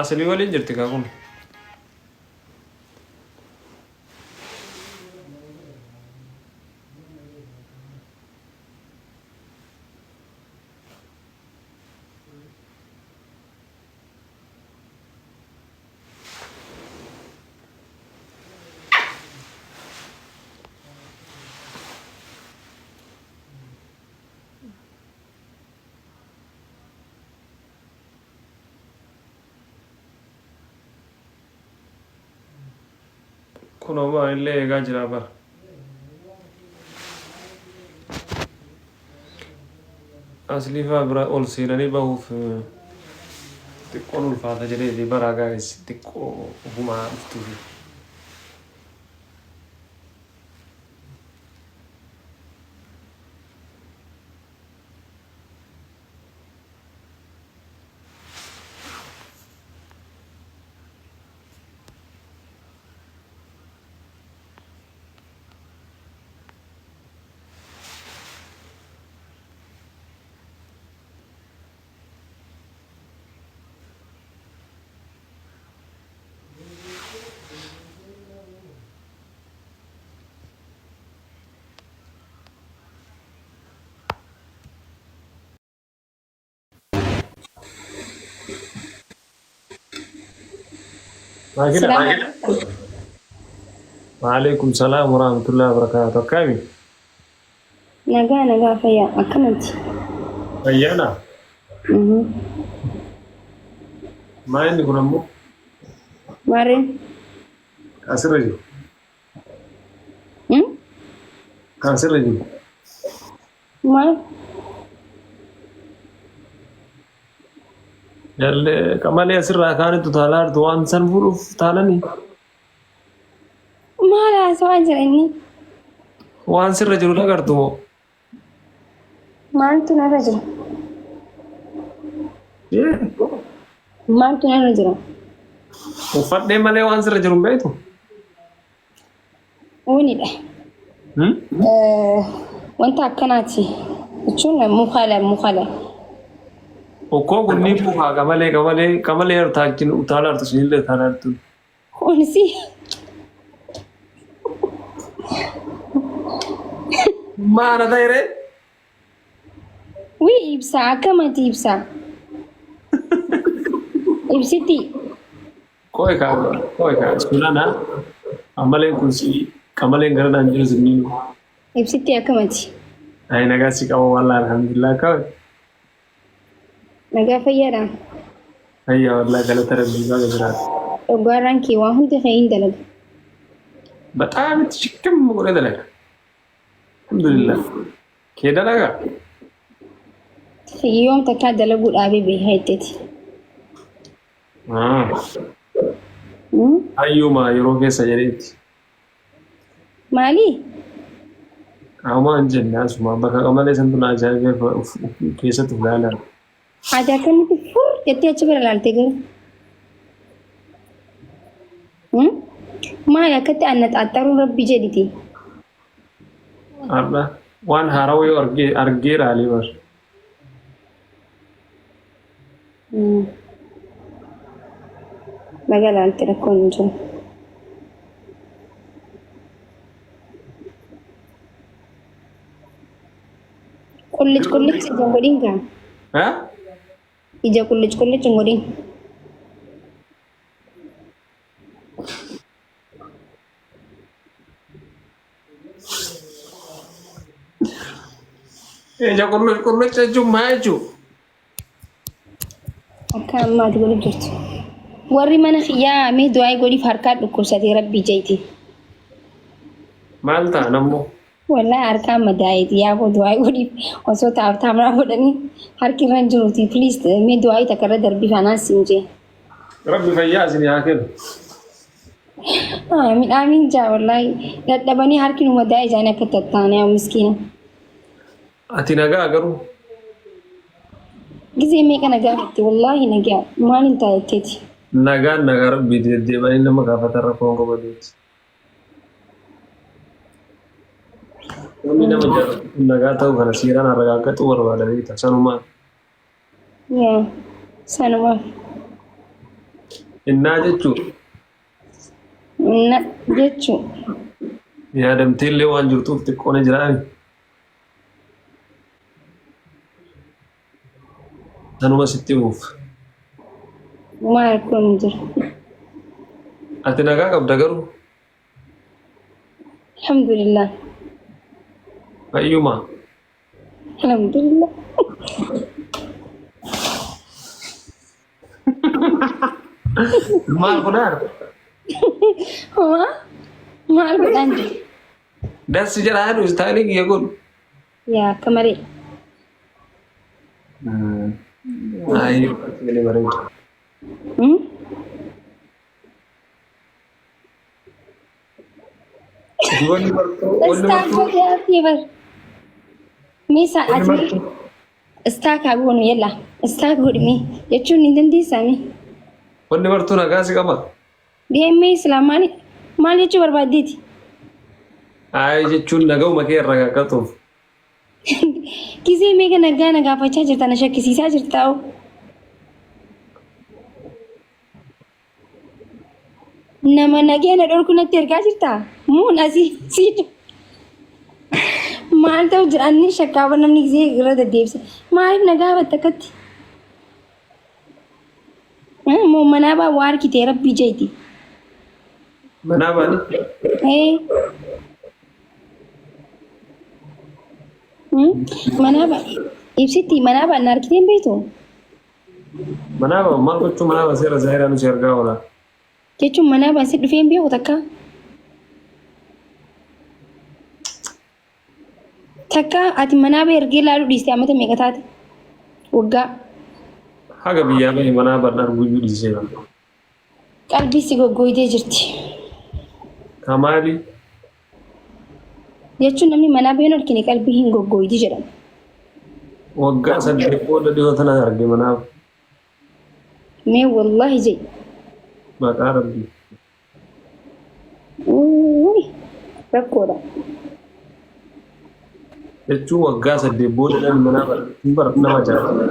Aslii waliin jirti kaa kun. Kunoo maalillee eegaa jira bara. Aslii faa bira ol seenanii bahuuf xiqqoon ulfaata jedheeti bara guys xiqqoo ofumaa dhuftuufi. Maakina. Salaam alaikum. Waalaikum salaam warahmatullahi wabarakatuh. Akkami? Nagaa nagaa fayyaa akkamati? Fayyaadha? Maa inni kun ammoo Maarreen? asirra jiru. Kan asirra jiru. Maal? Jallee qamalee asirraa kaanitu taalaa jirtu waan san fuudhuuf taalanii. Maal haasawaa jira inni? Waan sirra jiru dhagartu moo? Maaltu narra jira? Maaltu narra jira? Uffadhee malee waan sirra jiru hin beektu? Uunidha. Wanta akkanaati jechuun mukala mukala. Okkoo kun ni bukaa qamalee qamalee qamalee taachin utaalaa jirtu sunillee utaalaa jirtu. Kunis Maana ta'e ree? Wii ibsaa akkamati ibsaa? Ibsitti. Qoy kaa qoy kaa sunana qamaleen kun si qamaleen gara naan jiru sinniinu. Ibsitti akkamati? Ay nagaa si qaba wallah alhamdulillah qabe. Nagaa fayyaadha. Fayyaa wallah galata rabbii baga jiraate. Dhoggaarraan kee waa hundi kee hin dalaga. Baxaam itti shikkim godhee dalaga. Alhamdulillah. Kee dalaga? Yoom takkaa dalaguu dhaabee beekaa jetteeti. Hayyuma yeroo keessa jedheetti. Maali? Qaamaa hin jenne asuma bakka qamalee santu na ajaa'ibee keessatti of ilaalaa. Ati akkamitti fur jettee achi bira ilaalte garuu? Maali akkatti anna xaaxxaruun rabbi jedhiti? Har'a waan haarawaa yoo argee argee ilaalee bar. Baga ilaalte rakkoon hin jiru. Qullic qullic ija hin godhin kaa. Ha? Ija qullic qullic hin godhin. Ija qulluc qulluc jechuun maa jechuu? Akka ammaati godhu jirtu. Warri mana kiyyaa mee du'aa godhiif harkaa dhukkubsatee rabbii jeeti. Maal ta'an ammoo? Wallahi harkaa madaa'eeti yaa koo du'aa godhiif osoo taaf taamraa godhanii harki irra hin jiruuti please mee du'aa takka irra darbii kanaan siin jee. Rabbi fayyaa isin haa kennu. Amiin amiin jaa wallahi dadhabanii harki nu madaa'e jaanii akka tattaane yaa miskiina. Ati nagaa garuu? Gizee meeqa na gaafatte wallaahi nagaa maaliin ta'a jetteeti. Nagaan nagaa rabbiiti deddeebi'anii nama gaafatan rakkoon qabaduuti. Namni nama jaallatu kun nagaa ta'uu kana seeraan aragaaggaxuu barbaada beekta sanumaan. Yaa sanumaaf. Innaa jechuun Na jechuun yaadamtee illee waan jirtuuf xiqqoo na jiraani. Sanuma sitti himuuf. Maal kun jira. Ati nagaa qabda garuu Alhamdulillah. Fayyuma. Alhamdulillah. Maal godhaan? Homaa maal godhaan jiru? Dassi jedhaa jedhu istaayilii kiyya kun. Yaa akka malee. Ayi, galee bareeda. Hmm? Wanni martuu wanni Istaa martuu godhee haftee bar. Mee wanni ati martuu istaa kaa goonu yalla. Istaa godhime jechuun ni dandeessaa mee? wanni martuu nagaa si qaba. Deemee islaa maal maal jechuu barbaaddeeti? Ayi jechuun nagahuma kee irraa qaqqatuuf. Gisee meeqa nagaa na gaafachaa jirta na shakkisiisaa jirta ta'u. Nama nagee na dhorku natti ergaa jirta? Muun asii sii maal ta'u jira anni shakkaaba namni gisee irra deddeebisa. Maaliif na gaafatta akkatti? Moo manaa baa waa harkitee rabbii jeeti. Manaa baani. Ee. Manaa baa ibsitti manaa baa na harkitee hin beektu? Manaa baa maal gochuu manaa baa seera zaahiraa nu si argaa oola. Jechuun manaa baa si dhufee hin beeku takka. Takka ati manaa baa ergee laaluu dhiiste amata meeqa taate? Waggaa. Haga biyyaa bahe manaa baan arguuyyuu dhiiseera. Qalbii si goggooydee jirti. Kamaali Jechuun namni manaa baheen argine qalbii hin goggooydi jedhama. Waggaa 8 booda dhiyoo tana arge manaa Mee wallaahi jedhi. Maqaa rabbii. Uuy rakkoodha. Jechuun waggaa 8 booda namni manaa hin bara nama ajaa'iba.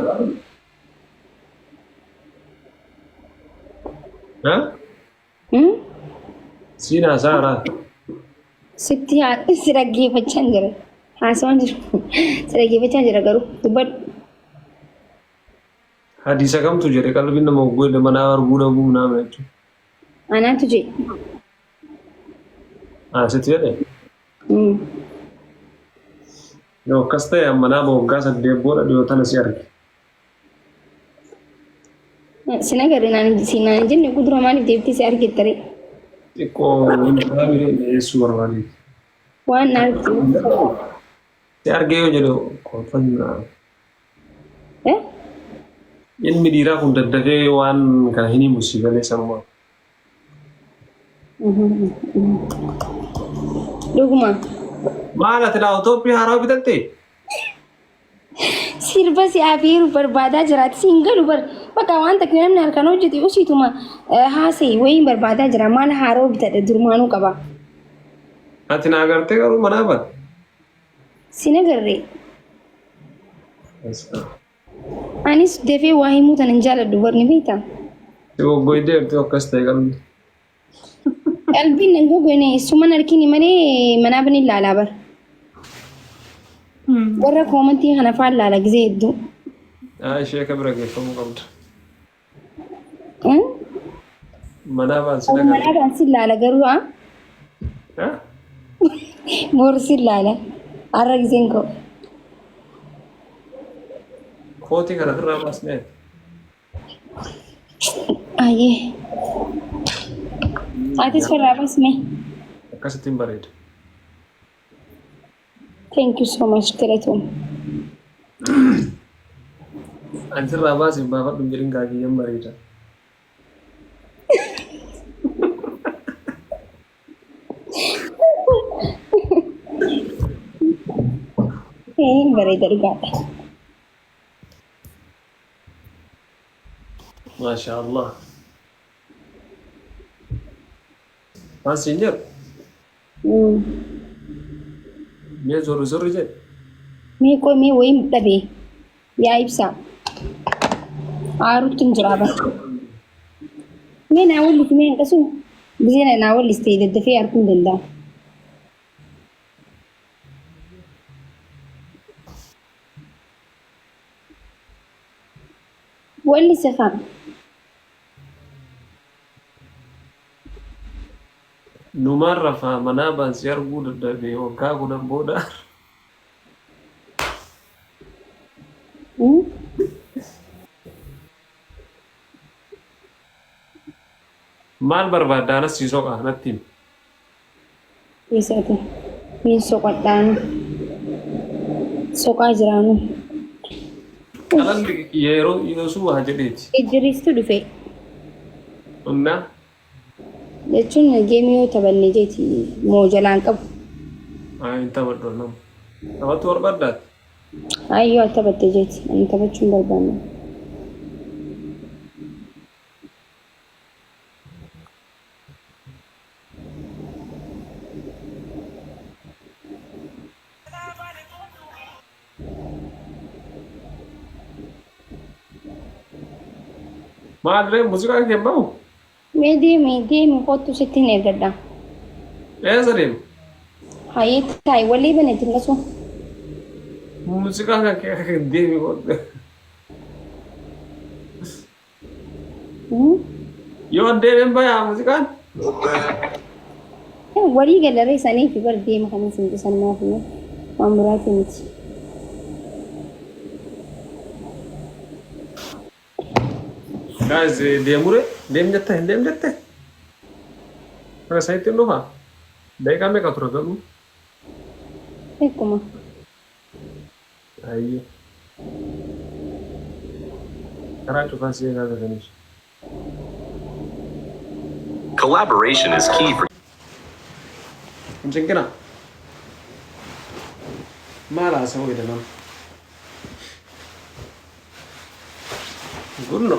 Ha? Hmm? Siin haasa'aa Sitti haa si dhaggeeffachaa hin jira. Haasawaan jiru. Si dhaggeeffachaa jira garuu dubbadhu. Hadiisa kamtu jedhe qalbiin nama hogguu manaa arguu dhabuu naama jechuudha. Anaatu jedhe. Ah, sitti jedhe? Hmm. Yoo akkas ta'e amma nama waggaa 8 booda dhiyoo tana si arge. Sin agarre naan si naan hin jenne gudura maaliif deebitee si argetta ree? Xiqqoo hin dhiyeessuu barbaade. Waan na argite. Si argee yoo jedhu kolfannaa. Eh? Ilmi dhiiraa kun daddafee waan kana hin himu si galee sanumaa. Dhuguma. Maal ati laawutoppii haaraa bitatte? Sirba si afeeru barbaadaa jiraati si hin galu bar bakka waan takka namni harkaan hojjete usiituma haasa'e wayiin barbaadaa jira maal haaroo bitadha durmaanuu qaba. Ati na agartee garuu manaa bate. Sin agarre. Anis dafee waa himuu tana hin jaaladhu bar ni beektaa. Si goggoydee jirti akkas ta'e qalbi. Qalbiin nan gogoyne suman harkini malee manaa bani laalaa bar. Warra koomantii kana faan laala gizee hedduu. Haa ishee akka bira geeffamuu qabda. Hmm? Manaa baan sin agarra. Manaa baan sin laala garuu haa? Haa? Boru sin laala. Har'a gizeen koo. Kootii kana ofirraa baasnee. Ayyee. Atis firraa baasme. Akkasittiin bareeda. Thank you so much galatoom. Ani sirraa baasiif baafadhu hin jedhin kaakiyyan bareeda. Ee bareeda dhugaadha. Maasha Allah. Waan siin jedhu Mee zorri zorri jedhi. Mee qoy mee wayiin dhabe yaa ibsaa. Aarutti hin jira bara. Mee naa wallisi mee akkasuma gisee naa walliste daddafee arguu hin danda'amu. Wallise kaa. Numaan rafaa manaa baasii arguu dadhabee waggaa 10 booda. Maal barbaadda anas sii soqa natti himi. Eessatti? Niin soqadhaanu. Soqaa jiraanu. Qalalli yeroo yoosuu waa jedheeti. Idriistu dhufe. Innaa Jechuun geemii yoo taphanne jeeti moo jalaan qabu. Ayi hin taphadhu nama. Taphachuu barbaaddaati. Ayi yoo taphatte jeeti ani taphachuu hin barbaanne. Maal ree muuziqaan kee hin bahu? Mee deemi deemi kottu sitti hin ergadha. Eessa deema? Hayyee taa'i walii baneeti hin gasuu. Muuziqaa kan kee deemi kottu. Yoo deemeen bayaa muuziqaan? Walii galaree sanii fi bar deema kan isin dhisan maaf waan biraatii miti. Guys deemure deem jette hin deem jette? Akka sanitti hin dhufaa? Daqiiqaa meeqa tura garuu? Akkuma. Hayyee. Karaa cufaa si eegaa gataniis. Collaboration is key for Hin cinqinaa. Maal haasa'uu jedha nama. Gunno.